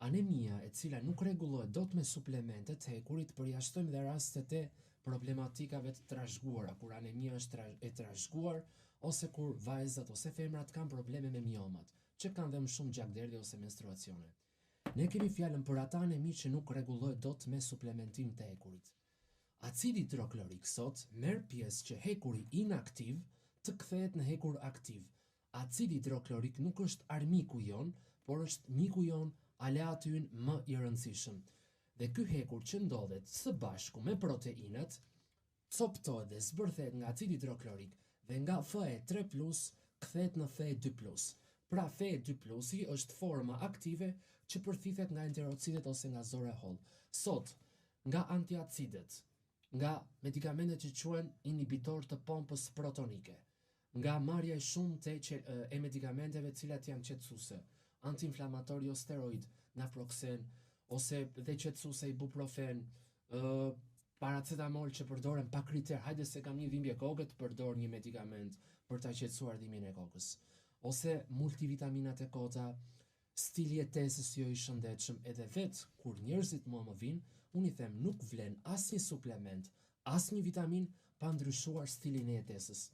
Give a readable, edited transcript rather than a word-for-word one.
Anemia e cila nuk rregullohet dot me suplemente të hekurit përjashtojmë dhe rastet e problematikave të trashëguara, kur anemia është e trashëguar ose kur vajzat ose femrat kanë probleme me miomat, që kanë dhe më shumë gjakderdhje ose menstruacione. Ne kemi fjalën për ata anemi që nuk rregullohet dot me suplementim të hekurit. Acidi hidroklorik sot merr pjesë që hekuri inaktiv të kthehet në hekur aktiv. Acidi hidroklorik nuk është armiku jonë, por është miku jonë, aleati ynë më i rëndësishëm. Dhe ky hekur që ndodhet së bashku me proteinat, copëtohet dhe zbërthehet nga acidi hidroklorik dhe nga Fe3+ kthehet në Fe2+. Pra Fe2+-i është forma aktive që përthithet nga enterocitet ose nga zora e hollë. Sot, nga antiacidet, nga medikamentet që quhen inhibitorë të pompës protonike, nga marrja e shumtë e, e medikamenteve të cilat janë qetësuese, antiinflamator jo steroid, naproxen ose dhe qetësuese ibuprofen, ë paracetamol që përdoren pa kriter, hajde se kam një dhimbje koke të përdor një medikament për ta qetësuar dhimbjen e kokës. Ose multivitaminat e kota, stili jetesës jo i shëndetshëm edhe vetë kur njerëzit mua më vijnë, unë i them nuk vlen asnjë suplement, asnjë vitaminë pa ndryshuar stilin e jetesës.